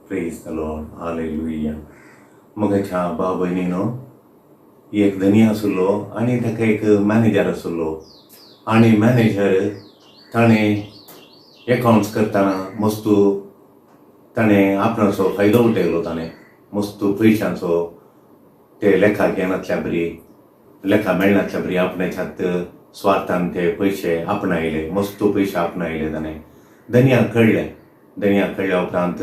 प्रेज the Lord, hallelujah. मोगाच्या भाव भयणीनो, एक धनी आसलो आनी ताका एक मॅनेजर आसलो आनी मॅनेजर ताणें एकावंट्स करतना मस्तू ताणें आपणाचो फायदो उठयलो. ताणें मस्तू पयशांचो ते लेखा घेनातल्या बरी, लेखा मेळनातल्या बरी आपणाच्यात स्वार्थान ते पयशे आपणायले, मस्तू पयशे आपणायले ताणें. धनयाक कळ्ळें. धनयाक कळ्ळ्या उपरांत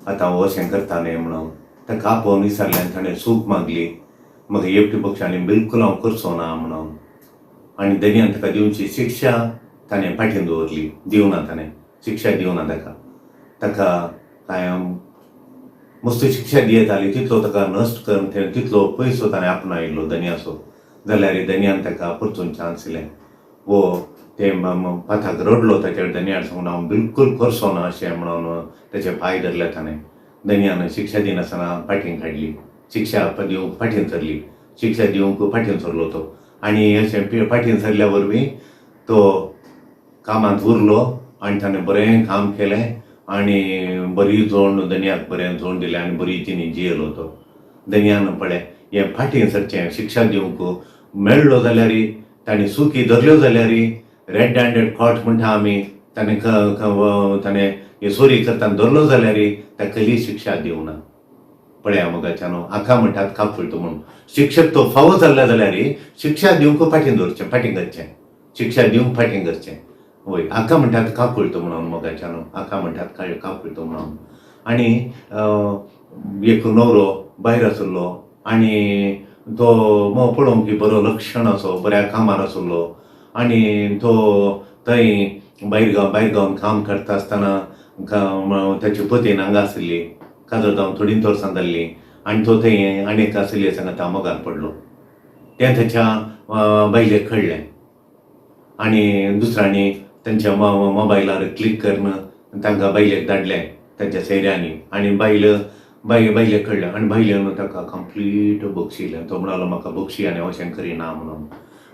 आतां हो अशें करता न्ही म्हणून ताका आपोवन विचारलें आनी ताणें चूक मागली, म्हाका एकटी पक्ष आनी बिलकूल हांव करचो ना म्हणून. आनी धनयान ताका दिवची शिक्षा ताणें फाटीन दवरली, दिवना ताणें शिक्षा दिवना ताका. ताका कांय मस्त शिक्षा दियताली तितलो ताका नश्ट करून तितलो पयसो ताणें आपणायलो धनयाचो. जाल्यार धनयान ताका परतून चान्स दिलें. वो ते पाथाक रडलो ताचेर धनयान सांगून हांव बिलकूल करचो ना अशें म्हणून ताचे पांय धरले ताणें. धनयान शिक्षा दिनासतना फाटीं काडली, शिक्षा दिवंक फाटीं सरली, शिक्षा दिवंक फाटीं सरलो तो. आनी अशें फाटीं सरल्या वरवीं तो कामांत उरलो आनी ताणें बरें काम केलें आनी बरी जोण धनयाक बरें जोण दिलें आनी बरी जिणी जियेलो तो. धनयान पळय हें फाटीं सरचें शिक्षा दिवंक मेळ्ळो जाल्यार, ताणें चुकी धरल्यो जाल्यार, रेड हँडेड कॉट म्हणटा आमी, ताणें ताणें चोरी करतना धरलो जाल्यार ताका कसली शिक्षा दिवना. पळया मोगाच्यानो, हाका म्हणटात काकुळट म्हणून. शिक्षक तो फावो जाल्लो जाल्यार शिक्षा दिवंक फाटीं दवरचें, फाटीं करचें, शिक्षा दिवंक फाटीं करचें. वय, हाका म्हणटात काकुळट म्हणून मोगाच्यानो, हाका म्हणटात काकुळट म्हणून. आनी एक न्हवरो भायर आसलो आनी तो पळोवंक की बरो लक्षणाचो, बऱ्या कामार आसलो आनी तो थंय भायर गांव भायर गांवान काम करता आसतना ताची पतीन हांगा आसली, काजर जावन थोडींच वर्सां जाल्लीं आनी तो थंय आनी एका चलये सांगाता मोगान पडलो. तें ताच्या बायलेक कळ्ळें आनी दुसऱ्यांनी तांच्या मोबायलार क्लिक करून तांकां बायलेक धाडलें तांच्या सोयऱ्यांनी आनी बायल बाय बायलेक कळ्ळें आनी बायलेन ताका कंप्लीट बक्षिलें. तो म्हणालो म्हाका बक्षी आनी हांव अशें करिना म्हणून.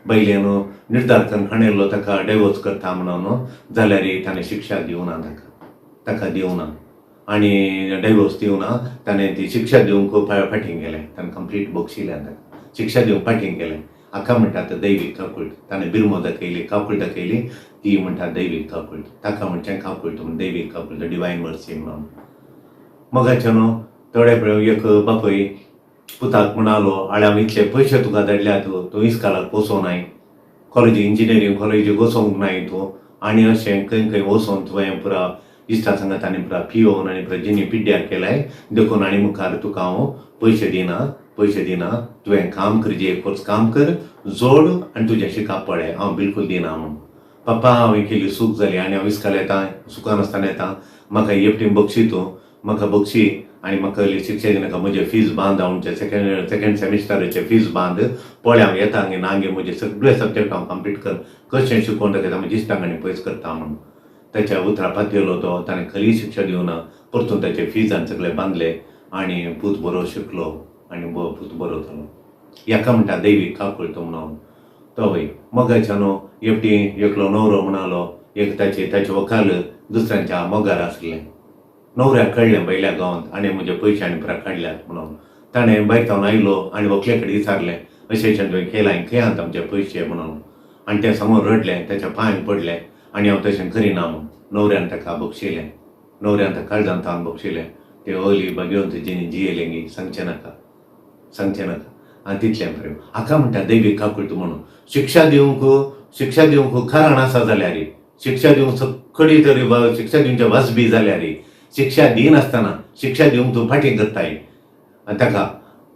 बायलेन निर्धार करून खणयल्लो ताका डायवोर्स करता म्हणून, जाल्यार ताणें शिक्षा दिवना ताका, ताका दिवना आनी डायवोर्स दिवना. ताणें ती शिक्षा दिवंक फाटीं गेलें, ताणें कंप्लीट बक्षिलें ताका, शिक्षा दिवंक फाटीं गेलें. हाका म्हणटात दैवीक काकुळट. ताणें बिरमो दाखयली, काकुळट दाखयली, ती म्हणटात दैवीक काकुळट. ताका म्हणचें काकुळट म्हण, दैवीक काकुळट, डिवायन मर्सी म्हणून. मोगाच्यानो, थोडे पळय एक बापूय पुताक म्हणालो, आळे हांव इतले पयशे तुका धाडल्यात, तूं इस्कालाक वचों नाय, कॉलेजी इंजिनियरींग कॉलेजीक वचोंक नाय तूं आनी अशें खंय खंय वचोन तुवें पुरा इश्टा सांगात आनी पुरा पियोवन आनी पुरा जिणी पिड्ड्यार केलाय, देखून आनी मुखार तुका हांव पयशे दिना, पयशे दिना. तुवें काम करचें, एक वर्स काम कर, जोड आनी तुजें शिकप पळय, हांव बिलकूल दिना म्हूण. पप्पा, हांवें केली चूक जाली आनी हांव इस्काल येता, सुखान आसतना येता, म्हाका एकटी बक्षी तूं, म्हाका बक्षी आनी म्हाका इल्ली शिक्षा दिनाका, म्हजें फीज बांद, हांव सेकेंड सेकेंड सेमिस्टराचें फीज बांद, पळय हांव येता गे ना गे, म्हजे सगळे सब्जॅक्ट हांव कंप्लीट कर, कशें शिकोवन दाखयता, म्हज्या इश्टांक आनी पयस करता म्हूण. ताच्या उतरा पातयेलो तो, ताणें खरी शिक्षा दिवना, परतून ताचे फीज आनी सगळे बांदले आनी पूत बरो शिकलो आनी पूत बरो जालो. हाका म्हणटा दैवीक काकुळट म्हणून. तो वय मोगाच्यानो, एकटी एकलो न्हवरो म्हणालो, एक ताचे ताचे वकाल दुसऱ्यांच्या मोगार आसलें. न्हवऱ्याक कळ्ळें वयल्या गांवांत आनी म्हजे पयशे आनी पुरा काडल्यात म्हणून. ताणें भायर थावन आयलो आनी व्हंकले कडेन विचारलें, अशें अशें तुवें केलां, खंय आतां आमचे पयशे म्हणून. आनी तें सांगून रडलें, ताच्या पांयांक पडलें आनी हांव तशें करिना म्हूण. न्हवऱ्यान ताका बक्षिलें, न्हवऱ्यान ताका काळजान थावन बक्षिलें. ते ओली घेवन जिणी जियेलें गी सांगचें नाका, सांगचें नाका. आनी तितलें प्रेम हाका म्हणटा दैवीक काकुळट म्हणून. शिक्षा दिवंक, शिक्षा दिवंक कारण आसा जाल्यार, शिक्षा दिवंक सगळी तरी शिक्षा दिवच्या वाजबी जाल्यार, शिक्षा दिनासतना शिक्षा दिवंक तूं फाटीं करताय आनी ताका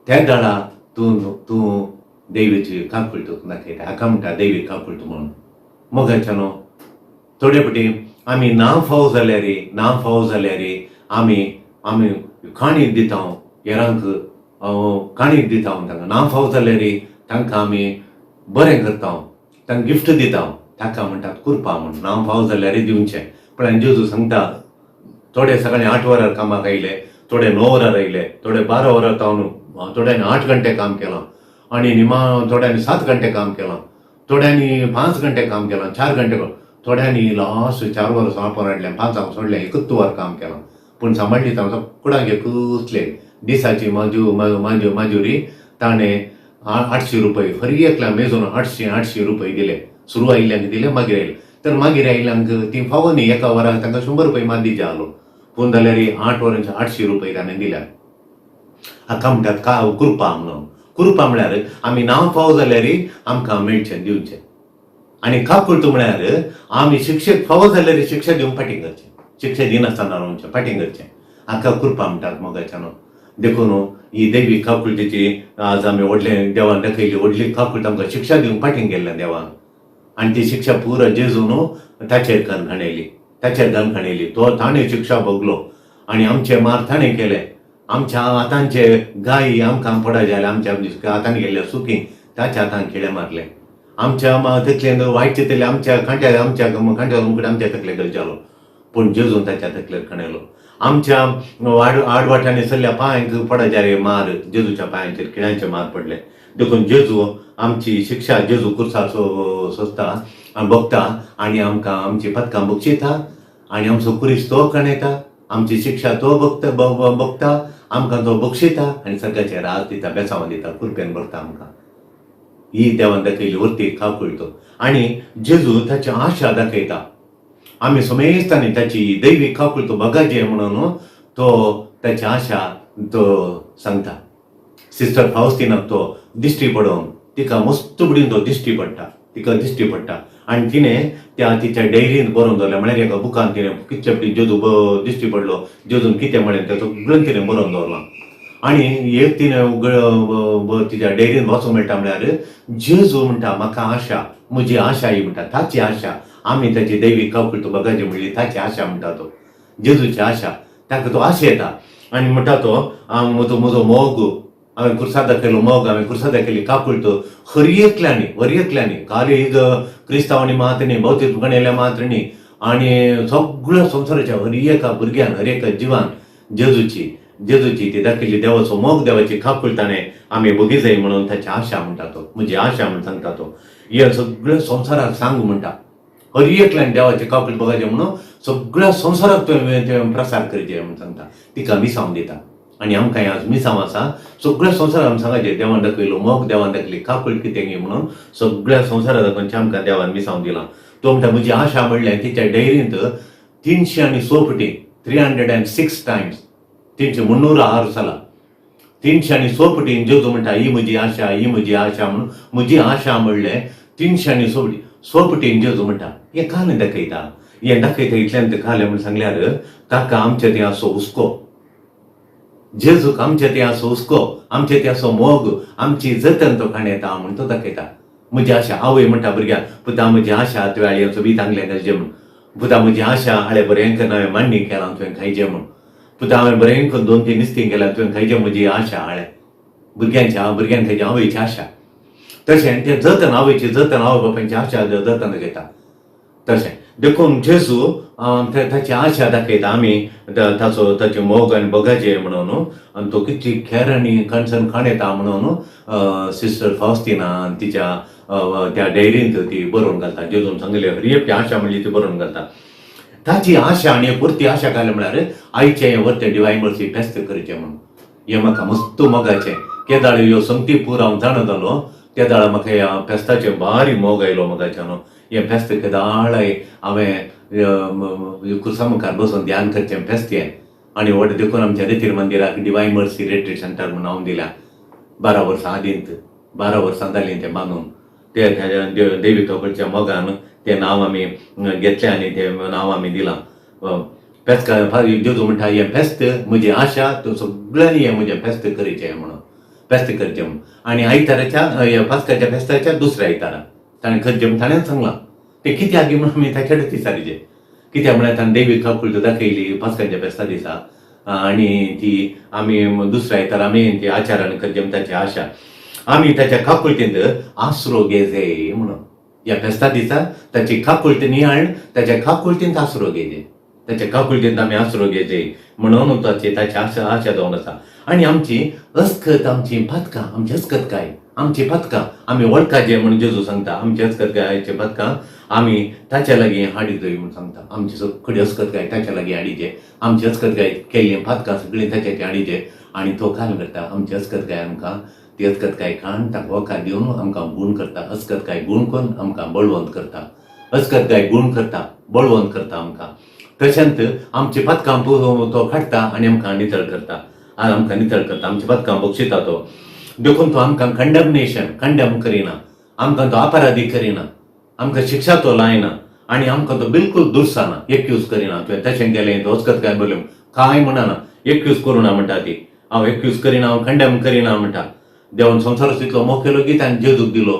त्या दाडा तूं तूं दैवीची काकुळट दाखयता. हाका म्हणटा दैवीक काकुळट म्हणून. मोगाच्यानो, थोडे फावटी आमी ना फावो जाल्यार, ना फावो जाल्यार आमी आमी काणी दिता हेरांक, काणी दिता तांकां. ना फावो जाल्यार तांकां आमी बरें करता, तांकां गिफ्ट दिता, ताका म्हणटात कुरपा म्हूण. ना फावो जाल्यार दिवचें. पण जेजू सांगता, थोडे सकाळी 8 वरार कामाक आयले, थोडे 9 वरार आयले, थोडे 12 वरां तावन, थोड्यांनी 8 घंटे काम केलां आनी निमा थोड्यांनी 7 घंटे काम केलां, थोड्यांनी 5 घंटे काम केलां, 4 घंटे, थोड्यांनी लास्ट 4 वरां सोंपण हाडलें, 5 सोडलें, एकूच वर काम केलां. पूण सांबाळ्ळी तांकां कुडांगे कुसले दिसाची माजू माजू माजुरी ताणें 800 रुपये हर एकल्या मेजून 800 800 रुपये दिले. सुरू आयिल्ल्यांक दिले, मागीर आयले तर मागीर आयिल्ल्यांक ती फावो न्ही, एका वराक तांकां 100 रुपये मात दिवचे आहलो, पूण जाल्यार 8 वरांचे 800 रुपये ताणें दिल्या. हाका म्हणटात का कृपा म्हणून. कृपा म्हळ्यार आमी नांव फावो जाल्यार आमकां मेळचें दिवचें, आनी काकुळट म्हळ्यार आमी शिक्षक फावो जाल्यार शिक्षा दिवंक फाटीं करचें, शिक्षा दिनासतना रावचें, फाटीं करचें, हाका कृपा म्हणटात मोगाच्यान. देखून ही देवी काकुळटेची आज आमी व्हडलें देवान दाखयली व्हडली काकुळट, आमकां शिक्षा दिवंक फाटीं गेल्ल्या देवान, आनी ती शिक्षा पुरा जेजून ताचेर घालून खणयली, ताचेर घालून खणयली. तो ताणें शिक्षा भोगलो आनी आमचे मार ताणें केले, आमच्या हातांचे गायी आमकां पडा जाले, आमच्या हातान गेल्ल्या सुकी ताच्या हातान खिळे मारले, आमच्या तकलेन वायट चिंतले, आमच्या कांट्या आमच्या कांट्या मुकट आमच्या तकलेक घालचालो, पूण जेजून ताच्या तकलेर खणयलो. आमच्या आडवाट्यांनी सल्ल्या पांयांक पडा जाले मार, जेजूच्या पांयांचेर खिळ्यांचे मार पडले. देखून जेजू आमची शिक्षा जेजू कुर्सार सोंसता आनी भोगता आनी आमकां आमची पदकां बक्षिता आनी आमचो कुरीस तो कणयता, आमची शिक्षा तो भोगता भोगता, आमकां तो बक्षिता आनी सगळ्याचें राज दिता, बेसांव दिता, कुरपेन भरता आमकां. ही देवान दाखयली वरती काकुळटो आनी जेजू ताची आशा दाखयता. आमी समेस्तांनी ताची दैवी काकुळटो बगाजे म्हणून तो ताची आशा तो सांगता. सिस्टर फावस्तिनाक तो दिश्टी पडोवन तिका मस्त बडीन तो दिश्टी पडटा, तिका दिश्टी पडटा आनी तिणें त्या तिच्या डायरींत बरोवन दवरलें, म्हळ्यार एका बुकान तिणें कितले फावटी जेजू दिश्टी पडलो, जेजून कितें म्हळें तें सगळें तिणें बरोवन दवरलां. आनी एक तिणें तिच्या डायरींत वाचूंक मेळटा, म्हळ्यार जेजू म्हणटा म्हाका आशा, म्हजी आशा ही म्हणटा, ताची आशा, आमी ताची दैवी काकुळट बगाची म्हणली ताची आशा म्हणटा तो, जेजूची आशा, ताका तो आशा येता आनी म्हणटा तो म्हजो मोग, हांवें कुर्सा दाखयलो मोग, हांवें कुर्सा दाखयली काकुळट हर एकल्यांनी, खाली एक क्रिस्तांवांनी मात्र न्ही, भौतीक गणेल्या मात्र न्ही, आनी सगळ्या संवसाराच्या हर एका भुरग्यान, हर एका जिवान जेजूची जेजूची ती दाखयल्ली देवाचो मोग, देवाची काकुळट ताणें आमी भोगी जाय म्हणून ताची आशा म्हणटा तो, म्हजी आशा म्हूण सांगता तो, हे सगळ्या संवसाराक सांग म्हणटा, हर एकल्यान देवाची काकुळट बघायचें म्हणून सगळ्या संवसाराक तुवें प्रसार करचें म्हूण सांगता, तिका मिसांव दिता. आनी आमकां आज मिसांव आसा सगळ्या संवसाराक आमी सांगाचें देवान दाखयलो मोग, देवान दाखयली काकुळट कितें गी म्हणून सगळ्या संवसाराक दाखोवन आमकां देवान मिसांव दिलां. तो म्हणटा म्हजी आशा म्हणल्यार तिच्या डायरींत 306 फावटी, 306 टायम्स, 306 साला 306 फावटी जेजू म्हणटा ही म्हजी आशा, ही म्हजी आशा म्हणून, म्हजी आशा म्हणलें 306 फावटी, 6 फावटी जेजू म्हणटा. हें कालें दाखयता, हें दाखयता इतल्यान तें कालें म्हूण सांगल्यार ताका आमचे थंय असो हुस्को, जेजूक आमचे थंय असो हुस्को, आमचे थंय असो मोग, आमची जतन तो काणयता म्हूण तो दाखयता. म्हजी आशा, आवय म्हणटा भुरग्याक, पुता म्हजी आशा तुवें आळयांचो बी तांगलें घालचें म्हूण, पुता म्हजी आशा हाळें बरें करून हांवें मांडणी केलां तुवें खायचें म्हूण, पुता हांवें बरें करून 2-3 निस्तीं केल्यां तुवें खायचें, म्हजी आशा हाळें भुरग्यांच्या, भुरग्यांक खायची आवयची आशा. तशें तें जतन, आवयची जतन, आवय बापायची आशा जतन दाखयता. तशें देखून जेजू ताची आशा दाखयता आमी ताचो ताचे मोग आनी भोगाचे म्हणून, आनी तो कितली खेर आनी कणसन खाण येता म्हणून सिस्टर फावस्तिना तिच्या त्या डायरींत ती बरोवन घालता. जेजून सांगले हर एकटी आशा म्हणली ती बरोवन घालता. ताची आशा आनी एक वरती आशा घाली म्हळ्यार आयचें हें वरतें डिवायन मर्सी फेस्त करचें म्हणून. हें म्हाका मस्त मोगाचें केदाळ ह्यो संगती पूर हांव जाणा जालो तेदाळ म्हाका ह्या फेस्ताचें भारी मोग आयलो मोगाच्यान. हें फेस्त केदाळाय हांवें कुर्सा मुखार बसून ध्यान करचें फेस्त हें. आनी व्हड देखून आमच्या रेतीर मंदिराक डिवायन मर्सी रिट्रीट सेंटर म्हूण नांव दिलां. 12 वर्सां आदींत, 12 वर्सां जालीं तें बांदून, ते देवी कडच्या मोगान तें नांव आमी घेतलें आनी तें नांव आमी दिलां. फेस्त जेजू म्हणटा हें फेस्त म्हजी आशा, तूं सगळ्यांनी हें म्हजें फेस्त करचें म्हणून, फेस्त करचें म्हणून. आनी आयताराच्या पास्काच्या फेस्ताच्या दुसऱ्या आयतारा ताणें करचें म्हूण ताणें सांगलां. तें कित्याक म्हणून आमी ताचे कडेन विचारिचें, कित्याक म्हळ्यार ताणें देवी काकुळट दाखयली पास्काच्या फेस्ता दिसा आनी ती आमी दुसऱ्या आयतारा आमी ती आचारान करचें म्हूण ताची आशा, आमी ताच्या काकुळटींत आसरो घेजे म्हणून. ह्या फेस्ता दिसा ताची काकुळट नियाळ, ताच्या काकुळटींत आसरो घेजे, ताच्या काकुळटींत आमी आसरो घेजे म्हणून ताची ताची आशा आशा जावन आसा. आनी आमची अस्कत, आमची पातकां, आमची अस्कतकाय, आमची पातकां आमी वळखाचे म्हूण जेजू सांगता. आमची अस्कतकायची पातकां आमी ताच्या लागीं हाडी जाय म्हूण सांगता. आमची सगळी अस्कतकाय ताच्या लागीं हाडीचे, आमची अस्कतकाय केल्लीं पातकां सगळीं ताच्या हाडीचे आनी तो काम करता. आमची अस्कतकाय आमकां ती अस्कतकाय काण ताका वखद दिवन आमकां गूण करता. अस्कतकाय गूण करून आमकां बळवंत करता. अस्कतकाय गूण करता, बळवंत करता आमकां. तशेंच आमची पातकां तो काडटा आनी आमकां नितळ करता, आमकां नितळ करता, आमची पातकां बक्षिता तो. देखून तो आमकां कंडमनेशन कंडम करिना, आमकां तो अपराधी करिना, आमकां शिक्षा तो लायना आनी आमकां तो बिलकूल दुरसाना, एक्यूज करिना. तुवें तशें केलें, तो अस्कत काय बरलें कांय म्हणना, एक्यूज करुना म्हणटा ती. हांव एक्यूज करिना, हांव कंडम करिना म्हणटा. देवान संवसाराचो इतलो मोग केलो की ताणें जेजूक दिलो,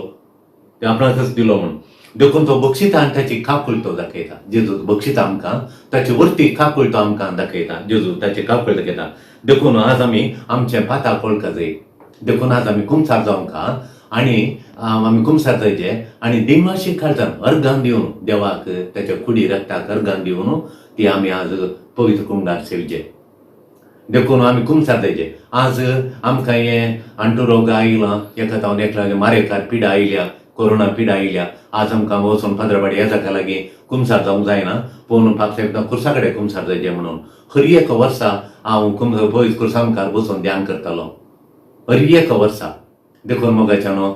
ते आपणाकच दिलो म्हूण. देखून तो बक्षिता आनी ताची काकूळ तो दाखयता. जेजू बक्षिता आमकां, ताची वरती काकूळ तो आमकां दाखयता. जेजू ताची काकूळ दाखयता. देखून आज आमी आमचें पाताक वळखा जाय. देखून आज आमी कुमसार जावंक आनी आमी कुमसार जायचे आनी दिनवाशी काळजान अर्गान दिवन देवाक ताच्या कुडी रक्ताक अर्गान दिवन ती आमी आज पवित्र कुंडार सेवचे. देखून आमी कुमसार जायचे. आज आमकां हें अंटुरोग आयला, एका तावन एकल्या मारेकार पिडा आयल्या, कोरोना पिडा आयल्या. आज आमकां वचून फादरबाडी ह्या जाका लागीं कुमसार जावंक जायना, पूण पापसाहेब खुर्सा कडेन कुमसार जायचे म्हणून हर एक वर्सा हांव पवित्र खुर्सा मुखार बसून ध्यान करतालो, हर एक वर्सा. देखून मोगाच्यानो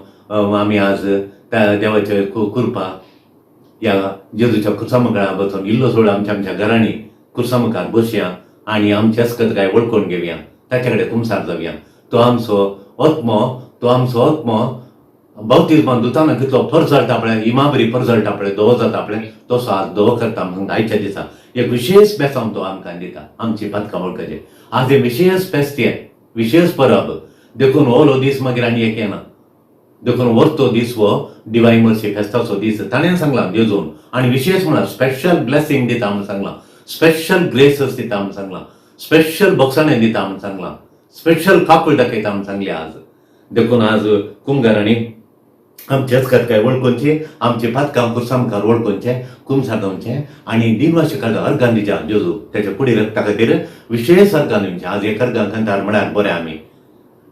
आमी आज त्या देवाचे कृपा ह्या जेजूच्या खुर्सा मुखार बसून इल्लो सोड आमच्या आमच्या घरांनी खुर्सा मुखार बसया आनी आमची अस्कतकाय वळखून घेवया, ताच्या कडेन कुमसार जावया. तो आमचो आत्मो, तो आमचो आत्मो बाप्तिज्मान दुताना कितलो परजळटा पळय, इमा बरी परजळटा पळय, धवो जाता पळय, तसो आज धवो करता म्हणून आयच्या दिसा एक विशेष बेसांव तो आमकां दिता, आमची पातकां वळखचे. आज हे विशेष फेस्त, विशेष परब. देखून ओलो दीस मागीर आनी एक येना. देखून वरतो दीस हो डिवायन मर्सी फेस्ताचो दीस ताणें सांगलां जेजून. आनी विशेष म्हळ्यार स्पेशल ब्लेसिंग दिता म्हूण सांगलां, स्पेशल ग्रेसस दिता म्हूण सांगलां, स्पेशल बोक्साणें दिता म्हूण सांगलां, स्पेशल काकूळ दाखयता म्हूण सांगलें आज. देखून आज कुमगारांनी आमचे अस्कतकाय वळखुनची, आमची पातकां खुर्सा मुखार वळखुनचें, कुमसार जावचें आनी दिनवाशी काळजान अर्गान दिवचें जेजू ताच्या कुडी रक्ता खातीर विशेष अर्गान दिवचें. आज एक अर्गां कांतार म्हळ्यार बरें आमी.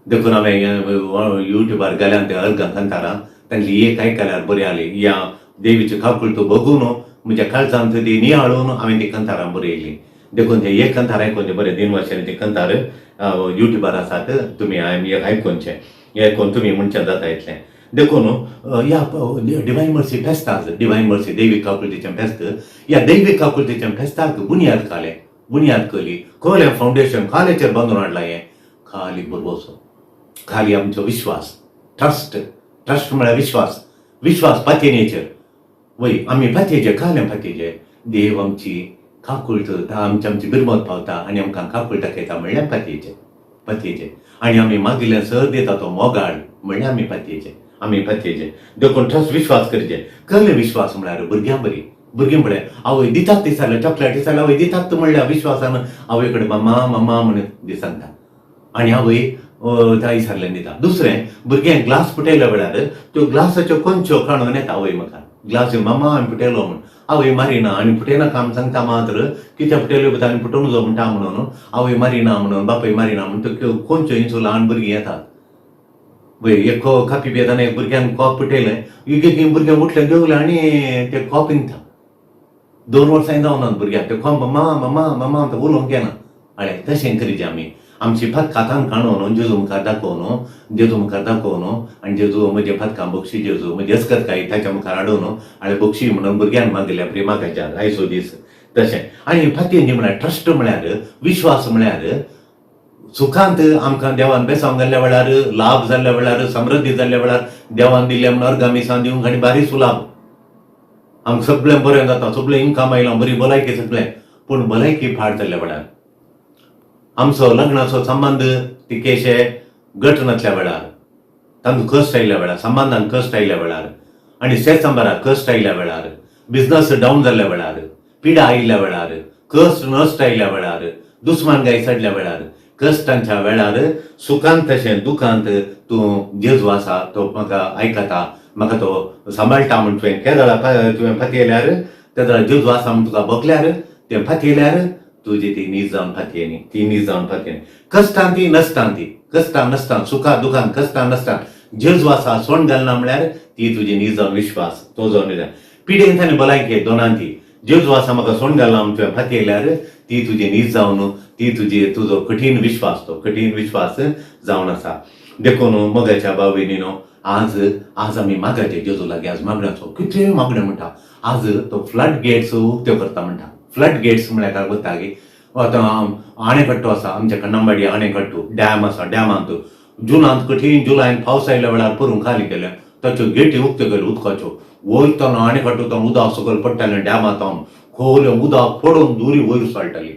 देखून हांवें युट्यूबार गेल्यान ते अर्गां कांतारां तांची एक आयकल्यार बरी आली. ह्या देवीची काकूळ तो बघून म्हज्या काळजांत ती नियाळून हांवें ती कांतारां बरयलीं. देखून ते एक कांतार आयकून ते बरें दिनवाशांनी ते कांतार युट्यूबार आसात, तुमी एक आयकुनचें, आयकून तुमी म्हणचें जाता इतलें. देखून ह्या डिवायन मर्सी फेस्ताक, डिवायन मर्सी दैवीक काकुळतीचें फेस्त, ह्या दैवीक काकुळतीचें फेस्ताक बुन्याद घालें, बुन्याद केली, खोलें फावंडेशन खालेचेर बांदून हाडलां. हें खाली भरवसो, खाली आमचो विश्वास, ट्रस्ट, ट्रस्ट म्हळ्यार विश्वास, विश्वास पातयेचेर. वय आमी पातयेचे, खालें पातयेचे देव आमची काकूळ आमची आमची बिरमत पावता आनी आमकां काकूळ दाखयता म्हणल्यार पातयेचे, पातयेचे. आनी आमी मागिल्लें सर दिता तो मोगाळ म्हणल्यार आमी पातयेचे, आमी पातयेचे. देखून ट्रस्ट विश्वास करचे. कसले विश्वास म्हळ्यार भुरग्यां बरी, भुरगीं म्हळ्यार आवय दितात ती जाल्यार चॉकलेट जाल्यार आवय दितात म्हणल्यार विश्वासान आवय कडेन मम्मा मम्मा म्हणून सांगता आनी आवय ताई सारल्यान दिता. दुसरें भुरग्यांक ग्लास फुटयल्या वेळार त्यो ग्लासाच्यो कोनच्यो काडून येता आवय मुखार, ग्लास मम्मा हांवें फुटयलो म्हूण. आवय मारिना आनी फुटयना काम सांगता मात्र कित्याक फुटयल्यो आनी फुटोवंक जावं म्हणटा म्हणून आवय मारिना म्हणून बापूय मारिना म्हणून त्यो कोनच्यो इंचो ल्हान भुरगीं येतात. वय एक कापी पियेतना एक भुरग्यान कॉप फुटयलें, एक एक भुरगें उठलें देंवलें आनी तें कॉप हिंगता. 2 वर्सां जावनात भुरग्याक तें कॉप मम्मा मम्मा मम्मा म्हणटा, उलोवंक येना. अळे तशें करीजे आमी आमची पातकां तांकां न्हू जेजू मुखार दाखोवन, जेजू मुखार दाखोवन आनी जेजू म्हजें पातकां बक्षी, जेजू म्हजी अस्कतकाय ताच्या मुखार हाडून आनी बक्षी म्हणून भुरग्यान मागल्या प्रेमाकाच्या आयचो दीस तशें. आनी फातीं म्हळ्यार ट्रस्ट म्हळ्यार विश्वास म्हळ्यार सुखांत आमकां देवान बेसांव घाल्ल्या वेळार, लाभ जाल्ल्या वेळार, समृद्धी जाल्ल्या वेळार देवान दिल्ल्या म्हणून अर्गां मिसां दिवंक आनी बारीक सुलाभ आमकां सगळें बरें जाता, सगळें इन्कम आयलां, बरी भलायकी सगळें, पूण भलायकी फाट जाल्ल्या वेळार आमचो लग्नाचो संबंद तिकेशे गट नासल्या वेळार, तांकां कश्ट आयिल्ल्या वेळार, संबंदान कश्ट आयिल्ल्या वेळार आनी शेत सांबाराक कश्ट आयिल्ल्या वेळार, बिजनस डावन जाल्ल्या वेळार, पिडा आयिल्ल्या वेळार, कश्ट नश्ट आयिल्ल्या वेळार, दुस्मान गाय चडल्या वेळार, कश्टांच्या वेळार सुखांत तशें दुखांत तूं जेजू आसा तो म्हाका आयकता, म्हाका तो सांबाळटा म्हूण तुवें केदळा तुवें फातयल्यार, तेदळा जेजू आसा म्हूण तुका भोगल्यार, तें फातयल्यार तुजी ती नीज जावन फातयेनी, ती नीज जावन फातयेनी. कश्टान ती नसतान ती, कश्टान नसतान, सुखा दुखान कश्टान नसतान जेजू आसा सोंड घालना म्हळ्यार ती तुजी नीज जावन विश्वास तो जावन. पिडेंत आनी भलायकेंत दोनांती जेजू आसा म्हाका सोण घालना म्हण तुवें फातयल्यार ती तुजी नीज जावन ती तुजी तुजो कठीण विश्वास, तो कठीण विश्वास जावन आसा. देखून मोगाच्या भाव भयणीनो, आज आज आमी मागाचे जेजू लागीं आज मागण्याचो कितल्यो मागण्यो म्हणटा. आज तो फ्लड गेट्स उक्त्यो करता म्हणटा. फ्लड गेट्स म्हळ्यार काय वता गी, आतां आणेकट्टो आसा आमच्या कन्नमवाडी, आणेकट्टू डॅम आसा. डॅमांत जुनांत कठीण जुलायन पावस आयल्या वेळार परून खाली केलें, ताच्यो गेटी उक्त्यो केल्यो उदकाच्यो. वयतना आणेकट्टो तो उदक सकयल पडटालें डॅमांत, खोवल्यो उदक पडून दुरी वयर चडटाली,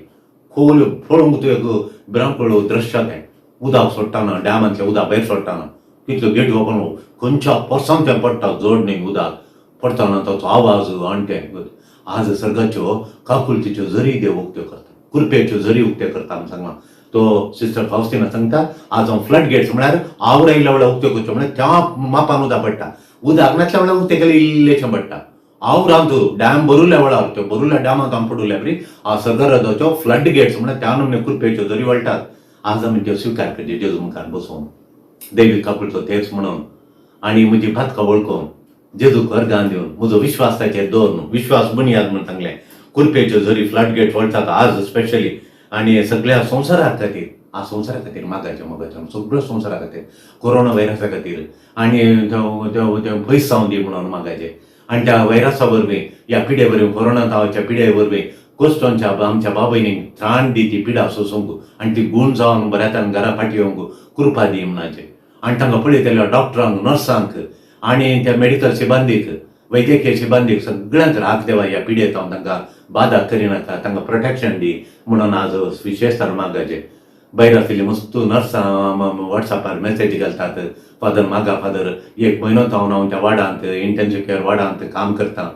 खोवल्यो पळोवंक तूं एक भिरांकूळ दृश्य तें. उदक सोडटाना डॅमांतलें उदक भायर सोडटाना कितल्यो गेटी ओपन खंयच्या परसान तें पडटा, जड न्ही उदक पडटना ताचो आवाज. आनी तें आज सर्गाच्यो काकुळतीच्यो जरी देव उक्त्यो करता, कुरपेच्यो जरी उक्त्यो करता म्हूण सांगलां तो सिस्टर फावस्टिना सांगता. आज हांव फ्लड गेट्स म्हळ्यार आवड आयिल्ल्या वेळार उक्त्यो करच्यो, म्हळ्यार त्या मापान उदक पडटा. उदक नासल्या वेळार उक्तें केलें इल्लेशें पडटा. आवरांत डॅम भरुल्ल्या वेळार त्यो भरुल्ल्या डॅमांत हांव पडुल्ल्या बरी आज सर्गाराचो फ्लड गेट्स म्हळ्यार त्या नमने कुरपेच्यो जरी वळटात. आज आमी त्यो स्विकार करच्यो जेजू मुखार बसोवन, दैवीक काकुळचो तेच म्हणून, आनी म्हजी भातकां वळखून जेजूक अर्गान दिवन म्हजो विश्वास ताचेर दवरून, विश्वास बुनियाद म्हूण सांगलें. कुरपेच्यो जरी फ्लड गेट वळटात आज स्पेशली आनी सगळ्या संवसारा खातीर, आज संवसारा खातीर मागायचें मोगाचें सगळ्या संवसारा खातीर, कोरोना व्हायरसा खातीर आनी तो पयस जावन दी म्हणून मागायचें. आनी त्या व्हायरसा वरवीं, ह्या पिडे वरवीं, कोरोना तावाच्या पिडे वरवीं कोश्टोंच्या आमच्या बाबयनीक त्राण दी ती पिडा सोसूंक आनी ती गूण जावन बऱ्यातान घरा फाटी येवंक कृपा दी म्हणाचें. आनी तांकां पळयतल्या डॉक्टरांक, नर्सांक आनी त्या मेडिकल सिब्बंदीक, वैद्यकीय सिब्बंदीक सगळ्यांक राख देवा, ह्या पिडेत हांव तांकां बादा करिनाका, तांकां प्रोटेक्शन दी म्हणून आज विशेश तर मागाचें. भायर आशिल्ली मस्त नर्सां वॉट्सॅपार मॅसेज घालतात, फादर मागा फादर, एक म्हयनो जावन हांव त्या वॉर्डांत, इंटेन्सीव केअर वॉर्डांत काम करतां,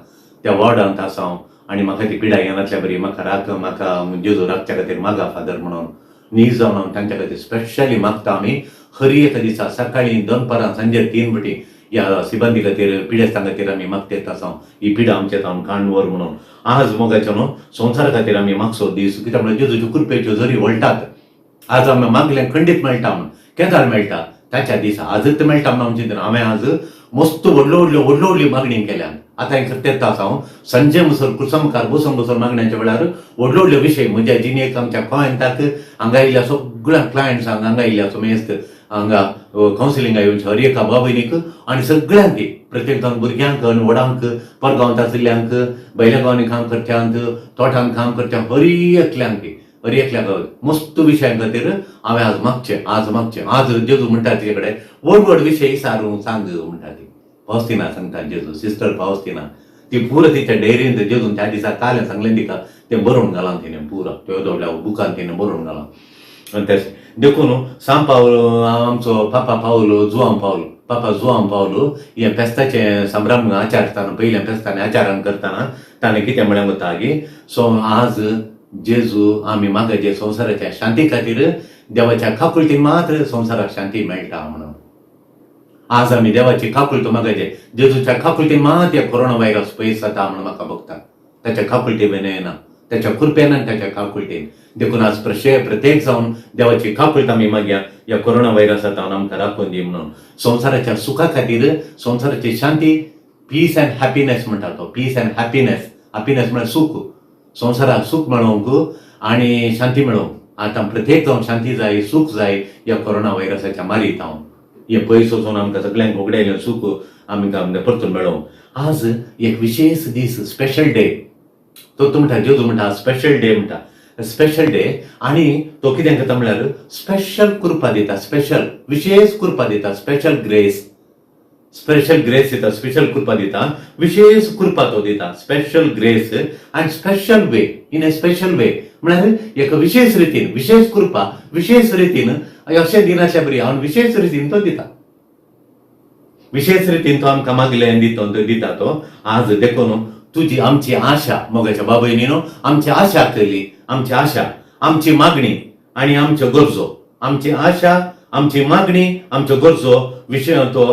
त्या वॉर्डांत आसा हांव आनी म्हाका ती पिडा येनातल्या बरी म्हाका राख, म्हाका जेजू राखच्या खातीर मागा फादर म्हणून. न्ही जावन हांव तांच्या खातीर स्पेशली मागता. आमी हर एका दिसा सकाळीं, दनपारां, सांजेर 3 फावटी ह्या सिब्बंदी खातीर, पिडेस्तां खातीर आमी मागतेत आसा, ही पिडा आमच्या जावन काण व्हर म्हणून. आज मोगाचो न्हू संवसारा खातीर आमी मागचो दीस, कित्याक म्हळ्यार जेजूच्यो कृपेच्यो जरी वळटात. आज आमी मागलें खंडीत मेळटा म्हूण, केदार मेळटा ताच्या दिसा आजच मेळटा म्हणून हांव चिंतना. हांवें आज मस्त व्हडल्यो व्हडल्यो व्हडल्यो व्हडल्यो मागणी केल्यात. आतां एक तेत्ता आसा हांव सांजे मुसर कुर्सा मुखार बसून बसून मागण्याच्या वेळार व्हडल्यो व्हडल्यो विशय म्हज्या जिणेक, आमच्या क्लायंटाक, हांगा आयिल्ल्या सगळ्या क्लायंट्सांक, हांगा आयिल्ल्या समेस्त हांगा कावन्सिलिंगाक येवच्या हर एका बाबयनीक आनी सगळ्यांक, प्रत्येक जावन भुरग्यांक आनी व्हडांक, परगांवांत आशिल्ल्यांक, भायल्या गांवांनी काम करच्यांत, तोटांत काम करच्या हर एकल्यांक, हर एकल्याक मस्त विशयां खातीर हांवें आज मागचें, आज मागचें. आज जेजू म्हणटा तिचे कडेन व्हड व्हड विशय सारून सांग म्हणटा ती. पावस्तिना सांगता जेजू, सिस्टर पावस्तिना, ती पुरो तिच्या डायरींत जेजून त्या दिसा कालें सांगलें तिका, तें बरोवन घालां तिणें, पुरो त्यो दोडल्या बुकान तिणें बरोवन घालां. आनी तशें देखून सांव पावल आमचो पापा पावलो, जुवांव पावलो, पापा जुवांव पावलो हें फेस्ताचें संभ्रम आचारताना, पयलें फेस्तान आचारण करतना ताणें कितें म्हळें वता की सो आज जेजू आमी मागाचे संवसाराच्या शांती खातीर, देवाच्या काकुळटीन मात्र संवसाराक शांती मेळटा म्हणून. आज आमी देवाची काकुळट मागाचे, जेजूच्या काकुळटीन मात हे कोरोना व्हायरस पयस जाता म्हणून म्हाका भोगता. ताच्या काकुळटी बेन येना, ताच्या कृपेन आनी ताच्या काकुळटीन. देखून आज प्रत्येक जावन देवाची काकुळट आमी मागया, ह्या कोरोना व्हायरसा जावन आमकां राखून दी म्हणून. संवसाराच्या सुखा खातीर, संवसाराची शांती, पीस अँड हॅपीनेस म्हणटा तो, पीस अँड हॅपीनेस, हॅपीनेस म्हळ्यार सूख, संवसाराक सूख मेळोवंक आनी शांती मेळोवंक. आतां प्रत्येक जावन शांती जाय, सूख जाय ह्या कोरोना व्हायरसाच्या मारीत हांव हें पयस वचून आमकां सगळ्यांक होगडायलें सूख आमकां परतून मेळोवंक. आज एक विशेश दीस, स्पेशल डे. तो तूं म्हणटा, जेजू म्हणटा स्पेशल डे म्हणटा, स्पेशल डे. आनी तो कितें करता म्हळ्यार स्पेशल कृपा दिता, स्पेशल विशेश कृपा दिता, स्पेशल ग्रेस, स्पेशल ग्रेस दिता, स्पेशल कृपा दिता, विशेश कृपा तो दिता, स्पेशल ग्रेस आनी special way, in a special way म्हळ्यार एका विशेश रितीन, विशेश कृपा विशेश रितीन अशें दिनासल्या बरी हांव विशेश रितीन तो दिता, विशेश रितीन तो आमकां मागलें दिता तो दिता तो आज. देखून तुजी आमची आशा मोगाच्या बाबयनी, आमची आशा केली, आमची आशा, आमची मागणी आनी आमच्यो गरजो, आमची आशा, आमची मागणी, आमच्यो गरजो विशय तो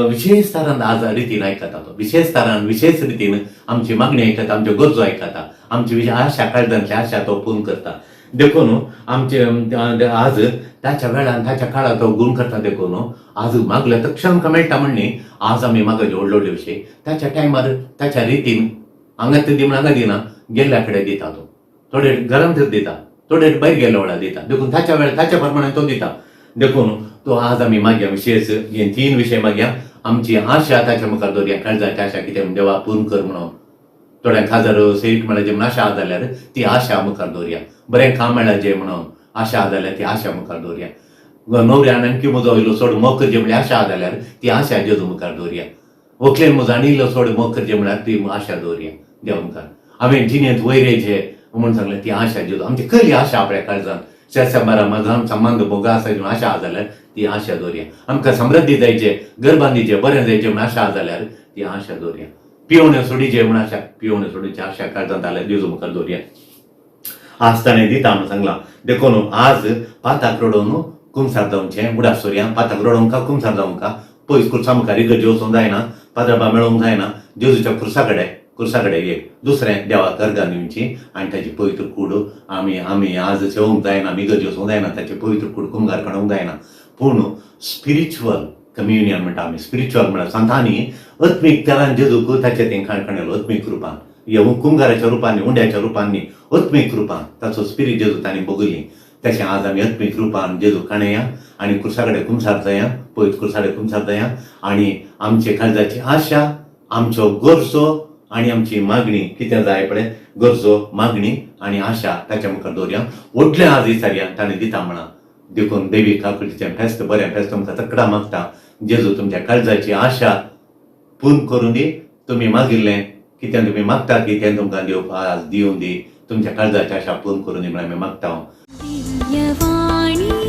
विशेश तरान आज रितीन आयकता तो, विशेश तरान विशेश रितीन आमची मागणी आयकता, आमच्यो गरजो आयकता, आमची आशा, काळजांतली आशा तो पूर्ण करता. देखून आमचे आज ताच्या वेळान ताच्या काळार तो गुण करता. देखून आज मागल्या तक्षण आमकां मेळटा म्हण न्ही. आज आमी मागचे व्हडले व्हडले विशय ताच्या टायमार ताच्या रितीन हांगा दी म्हण हांगा दिना, गेल्ल्या कडेन दिता तो. थोडे घरांत दिता, थोडे भायर गेल्ल्या वेळार दिता. देखून ताच्या वेळार ताच्या प्रमाणे तो दिता. देखून तो आज आमी मागया विशयच हे तीन विशय मागया. आमची आशा ताच्या मुखार दवरया, काळजाची आशा कितें देवा पूर्ण कर म्हणून. थोड्यांक खाजर सीट मेळ्ळाचें म्हूण आशा आसा जाल्यार ती आशा मुखार दवरया. बरें काम मेळ्ळाचें म्हणून आशा आसा जाल्यार ती आशा मुखार दवरया. न्हवऱ्यान आणखी म्हजो इल्लो चड मोग करचें म्हळ्यार आशा आसा जाल्यार ती आशा जेजू मुखार दवरया. व्हंकलेन म्हजो आनी इल्लो चड मोग करचें म्हळ्यार ती आशा दवरया देवा मुखार. हांवें जिणेंत वयर येयचें म्हूण सांगलें ती आशा जेजू. आमची कसली आशा आपल्या काळजान शेरसांबारा म्हजो संबंद मोग आसा म्हूण आशा आसा जाल्यार ती आशा दवरया. आमकां समृद्धी जायचे, घर बांदिचें, बरें जायचें म्हूण आशा आसा जाल्यार ती आशा दवरया. पिवणे सोडीचें म्हूण आशा, पिवणे सोडीची आशा काळजांत जाल्यार जेजू मुखार दवरया. आज ताणें दिता म्हूण सांगलां. देखून आज पाताक रडोवन कुमसार जावचें उडास सोरया. पाताक रडोवंक कुमसार जावंक पयस खुर्सा मुखार इगर्जे वचूंक जायना, पाद्रबा मेळोवंक जायना. जेजूच्या खुर्सा कडेन, खुर्सा कडेन एक दुसरें देवाक अर्गां दिवची आनी ताची पवित्र कूड आमी आमी आज जेवंक जायना, आमी इगर्जे वचूंक जायना, ताची पवित्र कूड कुमगार काडूंक जायना. पूण स्पिरिच्युअल कम्युनियन म्हणटा आमी. स्पिरिच्युअल म्हळ्यार संतांनी आत्मीक तेलान जेजूक ताचे तें काणकाणेलो आत्मीक रुपान, हे कुमगाराच्या रुपान न्ही, उंड्याच्या रुपान न्ही, आत्मीक रुपान ताचो स्पिरीट जेजू तांणी भोगली. तशें आज आमी आत्मीक रुपान जेजू काणया आनी खुर्सा कडेन कुमसार जाया, पवित्र खुर्सा कडेन कुमसार जाया आनी आमचे काळजाची आशा, आमचो गरजो आनी आमची मागणी कितें जाय पळय, गरजो, मागणी आनी आशा ताच्या मुखार दवरया. व्हडलें आज विचारया, ताणें दिता म्हणां. देखून देवी काकुळटीचें फेस्त बरें फेस्त तुमकां तकडां मागता. जेजू तुमच्या काळजाची आशा पूर्ण करून दी. तुमी मागिल्लें कितें तुमी मागता की तें तुमकां देव आज दिवूं दी. तुमच्या काळजाची आशा पूर्ण करून दी म्हळ्यार आमी मागता. दिव्यवाणी.